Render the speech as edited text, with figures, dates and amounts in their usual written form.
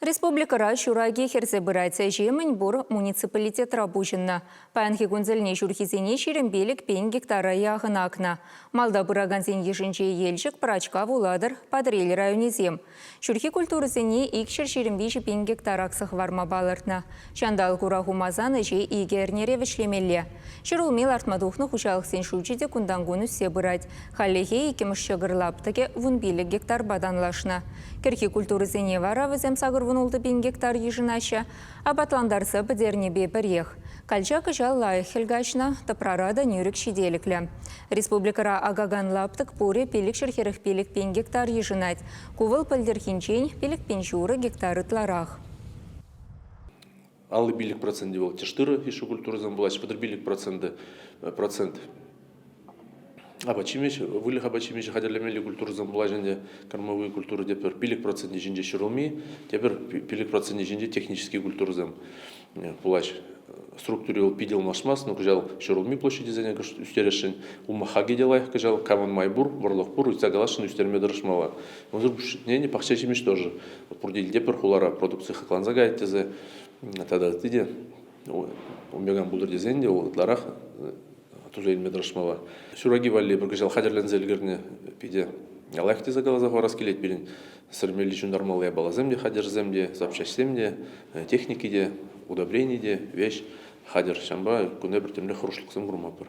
Республикӑра ҫураки хӗрсе пырать. Ӗҫе мӗнпур муниципалитетра пуҫӑннӑ. Паянхи кун тӗлне ҫурхисене 25 пин гектара яхӑн акнӑ. Малта пыракансен йышӗнче Елчӗк, Пӑрачкав, Улатӑр, Патӑрьел районӗсем. Ҫурхи культурӑсене 223 пин гектар акса хӑварма палӑртнӑ. Ҫанталӑк ура хумасан ӗҫе икӗ эрнере вӗҫлемелле. Ҫӗрулми лартма тухнӑ хуҫалӑхсен шучӗ те кунтан-кун ӳссе пырать. Хальлӗхе иккӗмӗш ҫӑкӑр лаптӑкӗ 15 гектарпа танлашнӑ. Кӗрхи культурӑсене вара вӗсем 86 пин гектар йышӑнаҫҫӗ. Апатлантарса пӗтернипе пӗрех. Калча кӑҫал лайӑх хӗл каҫнӑ, тӑпрара та нӳрӗк ҫителӗклӗ. Республикӑра акакан лаптӑк пурӗ 545 пин гектар йышӑнать. Ку вӑл пӗлтӗрхинчен 5,5 гектар ытларах. 55 проценчӗ вӑл тӗш-тырӑ йышши культурӑсем пулаҫҫӗ, 35 проценчӗ процент апат-ҫимӗҫ, выльӑх апат-ҫимӗҫӗ хатӗрлемелли культурӑсем пулаҫҫӗ ӗнтӗ, кормовые культуры тепӗр 5 проценчӗ ҫинче ҫӗрулми, тепӗр 5 проценчӗ ҫинче технические культурӑсем пулаҫ. Структури вӑл питӗ ылмашмасть, но кӑҫал ҫӗрулми площадӗсене кӑшт ӳстересшӗн. Улма хакӗ те лайӑх кӑҫал, камӑн май пур, вӑрлӑх пур, ыйтса каласшӑн ӳстерме тӑрӑшмалла. Унсӑр пуҫне пахча ҫимӗҫ тоже. Пурте илтепӗр хулара продукци хакланса каять тесе тата ытти те омеган пултӑр тесен те вӑл ытларах туса илме тӑрӑшмалла. Ҫураки валли пӗр кӑҫал хатӗрленсе ӗлкӗрнӗ питӗ лайӑх тесе каласа хӑварас килет пирӗн. Сӗрмелли ҫунтармалли япаласем те, хатӗрсем те, запчаҫсем те, техники те, удобрени те, веҫ хатӗр. Ҫавӑнпа кунта пӗр темле хӑрушлӑхсем курмапӑр.